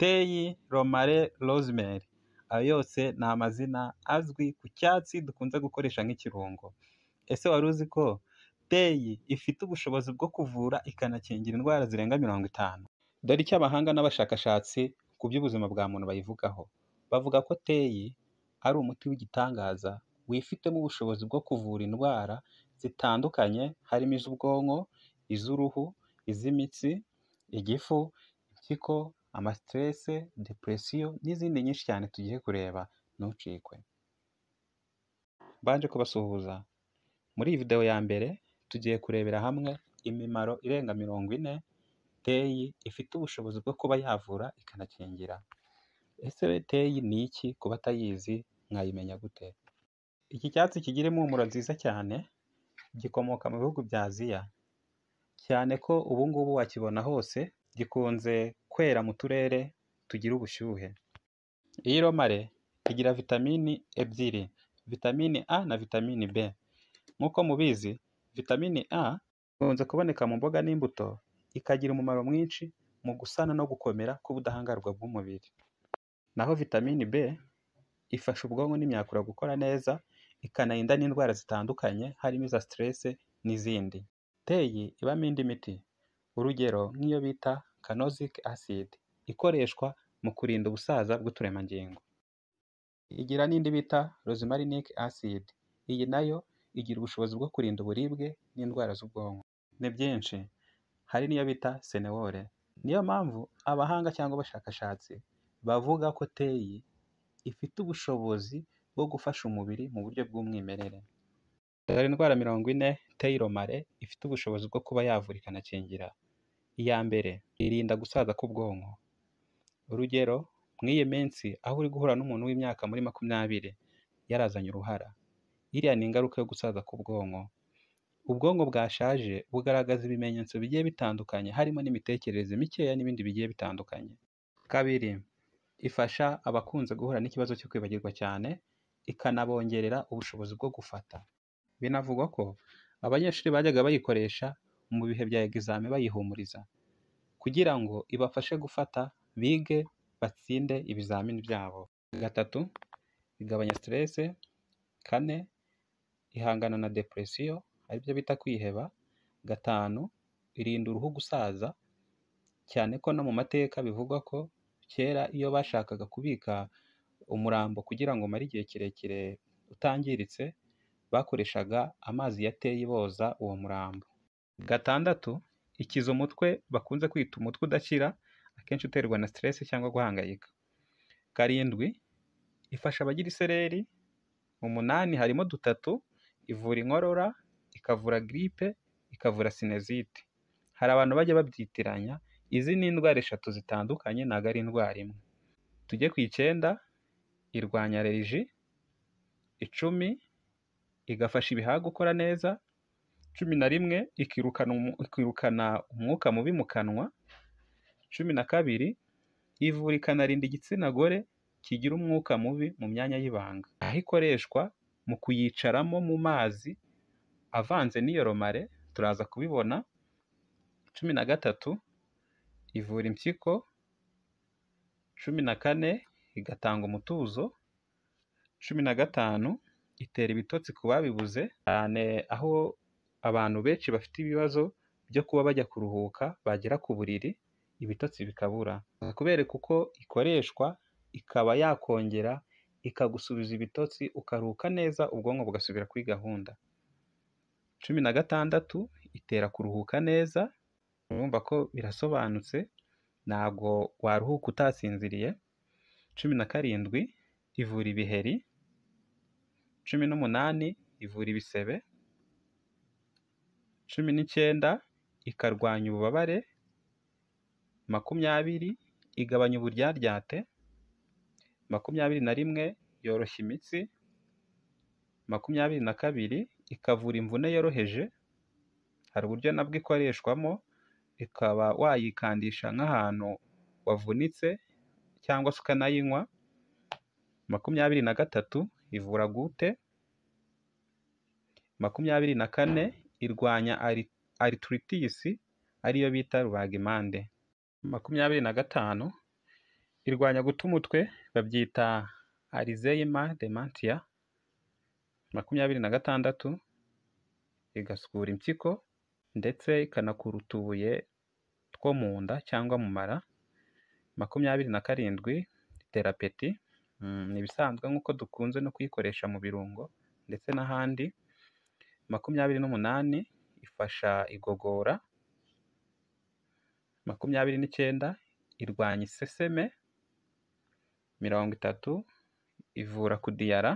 Teyi, romare, rosemary, ayo yose ni amazina azwi ku cyatsi dukunze gukoresha nk'ikirungo. Ese wari uzi ko teyi ifite ubushobozi bwo kuvura ikanakingira indwara zirenga 50? Dore icyo abahanga n'abashakashatsi ku by'ubuzima bwa muntu bayivugaho. Bavuga ko teyi ari umuti w'igitangaza wifitemo ubushobozi bwo kuvura indwara zitandukanye, harimo iz'ubwonko, iz'uruhu, iz'imitsi, igifu, impyiko, amasiterese, depresiyo n'izindi nyinshi cyane tugiye kureba, ntucikwe. Mbanje kubasuhuza, muri iyi videwo ya mbere tugiye kurebera hamwe imimaro irenga 40 teyi ifite ubushobozi bwo kuba yavura ikanakingira. Ese teyi ni iki? Ku batayizi mwayimenya gute? Iki cyatsi kigira impumuro nziza cyane, gikomoka mu bihugu bya Aziya, cyane ko ubu ngubu wakibona hose, gikunze kwera mu turere tugira ubushyuhe. Iyi romare igira vitamini ebyiri, vitamini A na vitamini B. Nk'uko mubizi, vitamini A ikunze kuboneka mu mboga n'imbuto, ikagira umumaro mwinshi mu gusana no gukomera k'ubudahangarwa bw'umubiri. Naho vitamini B ifasha ubwonko n'imyakura gukora neza, ikanarinda n'indwara zitandukanye harimo iza siterese n'izindi. Teyi ibamo indi miti, urugero nk'iyo bita carnosic acid ikoreshwa mu kurinda ubusaza bw'uturemangingo. Igira n'indi bita rosmarinic acid, iyi nayo igira ubushobozi bwo kurinda uburibwe n'indwara z'ubwonko. Ni byinshi, hari n'iyo bita senewore. Niyo mpamvu abahanga cyangwa abashakashatsi bavuga ko teyi ifite ubushobozi bwo gufasha umubiri mu buryo bw'umwimerere. Dore indwara 40 teyi romare ifite ubushobozi bwo kuba yavura ikanakingira. Iya mbere, irinda gusaza k'ubwonko. Urugero, mw'iyi minsi aho uri guhura n'umuntu w'imyaka muri 20 yarazanye uruhara, iriya ni ingaruka yo gusaza k'ubwonko. Ubwonko bwashaje bugaragaza ibimenyetso bigiye bitandukanye, harimo n'imitekerereze mikeya n'ibindi bigiye bitandukanye. Kabiri, ifasha abakunze guhura n'ikibazo cyo kwibagirwa cyane, ikanabongerera ubushobozi bwo gufata. Binavugwa ko abanyeshuri bajyaga bayikoresha mu bihe bya egizame bayihumuriza, kugira ngo ibafashe gufata, bige, batsinde ibizamini byabo. Gatatu, igabanya siterese. Kane, ihangana na depresiyo, aribyo bita kwiheba. Gatanu, irinda uruhu gusaza, cyane ko no mu mateka bivugwa ko kera iyo bashakaga kubika umurambo kugira ngo umare igihe kirekire utangiritse, bakoreshaga amazi ya teyi boza uwo murambo. Gatandatu, ikiza umutwe bakunze kwita umutwe udakira, akenshi uterwa na siterese cyangwa guhangayika. Karindwi, ifasha abagira isereri. Umunani, harimo dutatu, ivura inkorora, ikavura giripe, ikavura sinezite. Hari abantu bajya babyitiranya, izi ni indwara eshatu zitandukanye, ntabwo ari indwara imwe. Tujye ku 9, irwanya aleriji. 10, igafasha ibihaha gukora neza. 11, ikirukana umwuka mubi mu kanwa. 12, ivura ikanarinda igitsina gore kigira umwuka mubi mu myanya y'ibanga, aho ikoreshwa mu kuyicaramo mu mazi avanze n'iyo romare, turaza kubibona. 13, ivura impyiko. 14, igatanga umutuzo. 15, itera ibitotsi ku babibuze, cyane aho abantu benshi bafite ibibazo byo kuba bajya kuruhuka, bagera ku buriri ibitotsi bikabura. Kubereka uko ikoreshwa, ikaba yakongera ikagusubiza ibitotsi, ukaruhuka neza, ubwonko bugasubira kuri gahunda. 16, itera kuruhuka neza, urumva ko birasobanutse, ntabwo waruhuka utasinziriye. 17, ivura ibiheri. 18, ivura ibisebe. 19, ikarwanya ububabare. 20, igabanya uburyaryate. 21, yoroshya imitsi. 22, ikavura imvune yoroheje. Hari uburyo nabwo ikoreshwamo, ikaba wayikandisha nk'ahantu wavunitse cyangwa se ukanayinywa. 23, ivura gute. 24, irwanya arthritis ariyo bita rubagimpande. 25 Irwanya guta umutwe, babyita Alzheimer dementia. 26, igasukura impyiko ndetse ikanakura utubuye two mu nda cyangwa mu mara. 27, itera appétit, ni ibisanzwe nk'uko dukunze no kuyikoresha mu birungo ndetse n'ahandi. 28, ifasha igogora. 29, irwanya iseseme. 30, ivura kudiyara.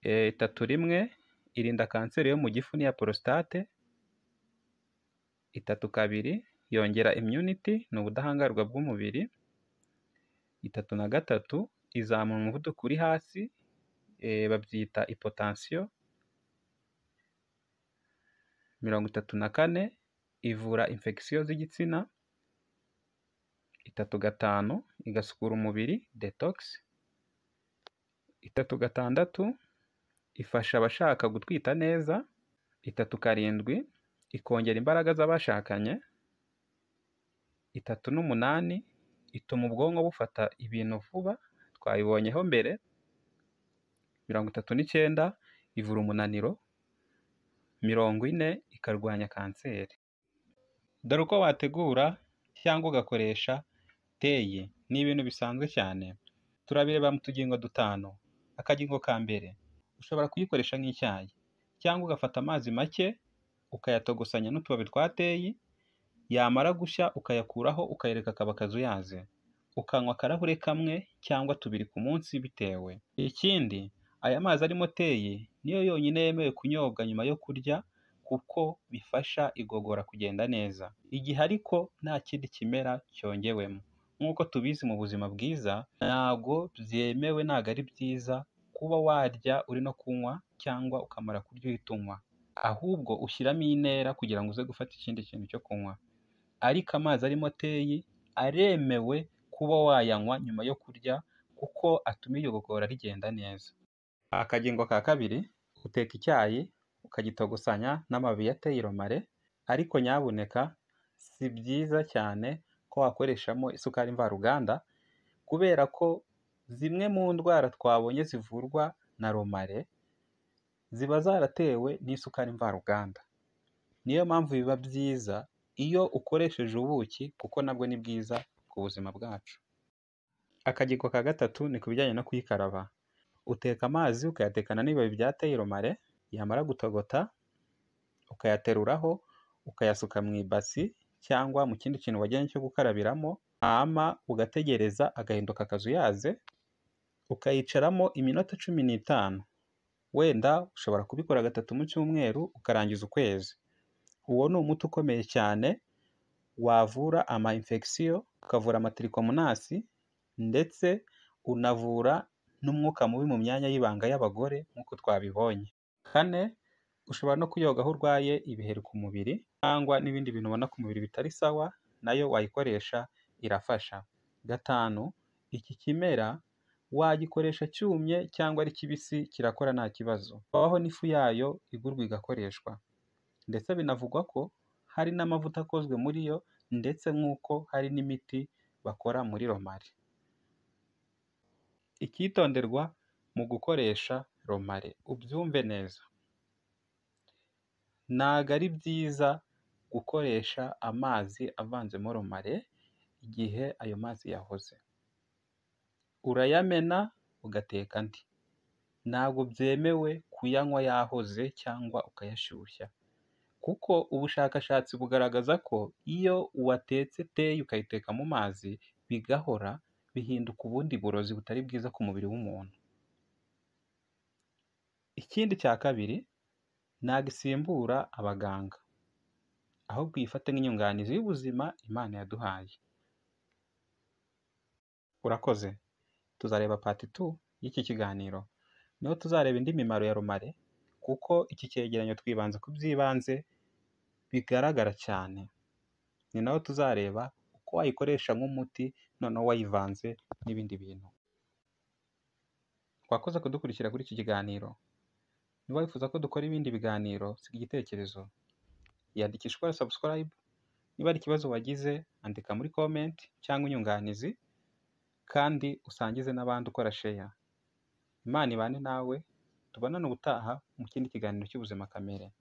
31, irinda kanseri yo mu gifu n'iya prostate. 32, yongera immunity, ni ubudahangarwa bw'umubiri. 33, izamura umuvuduko uri hasi, babyita hypotension. 34, ivura infection z'igitsina. 35, igasukura umubiri, detox. 36, ifasha abashaka gutwita neza. 37, ikongera imbaraga z'abashakanye. 38, ituma ubwonko bufata ibintu vuba, twabibonyeho mbere. 39, ivura umunaniro. 40, ikarwanya kanseri. Dore uko wategura cyangwa ugakoresha teyi, ni ibintu bisanzwe cyane. Turabireba mu tugingo dutanu. Akagingo ka mbere, ushobora kuyikoresha nk'icyayi cyangwa ugafata amazi make ukayatogosanya n'utubabi twa teyi, yamara gushya ukayakuraho ukayareka akaba akazuyaze, ukanywa akarahure kamwe cyangwa tubiri ku munsi bitewe. Ikindi, aya mazi arimo teyi niyo yonyine yemewe kunyobwa nyuma yo kurya kuko bifasha igogora kugenda neza, igihe ariko nta kindi kimera cyongewemo. Nk'uko tubizi mu buzima bwiza, ntago byemewe, ntago ari byiza kuba warya uri no kunywa cyangwa ukamara kurya uhita unywa, ahubwo ushyiramo intera kugira ngo uze gufata ikindi kintu cyo kunywa. Ariko amazi arimo teyi aremewe kuba wayanywa nyuma yo kurya kuko atuma igogora rigenda neza. Akagingo ka kabiri, uteka icyayi ukagitogosanya n'amababi ya teyi romare, ariko nyabuneka si byiza cyane ko wakoreshamo isukari mvaruganda, kubera ko zimwe mu ndwara twabonye zivurwa na romare ziba zaratewe n'isukari mvaruganda. Niyo mpamvu biba byiza iyo ukoresheje ubuki kuko nabwo ni bwiza ku buzima bwacu. Akagingo ka gatatu ni ku bijyanye no kuyikaraba. Uteka amazi ukayatekana n'ibibabi bya teyi romare, yamara gutogota ukayateruraho ukayasuka mu ibasi cyangwa mu kindi kintu wajyanye cyo gukarabiramo, hama ugategereza agahinduka akazuyaze, ukayicaramo iminota 15. Wenda ushobora kubikora gatatu mu cyumweru ukarangiza ukwezi. Uwo ni umuti ukomeye cyane wavura ama infection, ukavura amatrichomonas ndetse unavura n'umwuka mubi mu myanya y'ibanga y'abagore nk'uko twabibonye. Kane, ushobora no kuyoga aho urwaye ibiheri ku mubiri cyangwa n'ibindi bintu ubona ku mubiri bitari sawa, nayo wayikoresha irafasha. 5, iki kimera wagikoresha cyumye cyangwa ari kibisi kirakora nta kibazo. Habaho n'ifu yayo igurwa igakoreshwa, ndetse binavugwa ko hari n'amavuta akozwe muri yo, ndetse nk'uko hari n'imiti bakora muri romare. Icyitonderwa mu gukoresha romare, ubyumve neza, ntago ari byiza gukoresha amazi avanzemo romare igihe ayo mazi yahoze. Urayamena ugateka andi. Ntabwo byemewe kuyanywa yahoze cyangwa ukayashyushya, kuko ubushakashatsi bugaragaza ko iyo watetse teyi ukayiteka mu mazi bigahora, bihinduka ubundi burozi butari bwiza ku mubiri w'umuntu. Ikindi cya kabiri, ntabwo isimbura abaganga, ahubwo uyifate nk'inyunganizi y'ubuzima Imana yaduhaye. Urakoze, tuzareba part 2 y'iki kiganiro, niho tuzareba indi mimaro ya romare, kuko iki cyegeranyo twibanze ku by'ibanze bigaragara cyane. Ni naho tuzareba uko wayikoresha nk'umuti noneho wayivanze n'ibindi bintu. Wakoze kudukurikira kuri iki kiganiro. Niba wifuza ko dukora ibindi biganiro, siga igitekerezo, iyandikishe ukora subscribe. Niba hari ikibazo wagize, andika muri comment cyangwa inyunganizi. kandi usangize n'abandi ukora share. Imana ibane nawe, tubonane ubutaha mu kindi kiganiro cy'ubuzima kamere.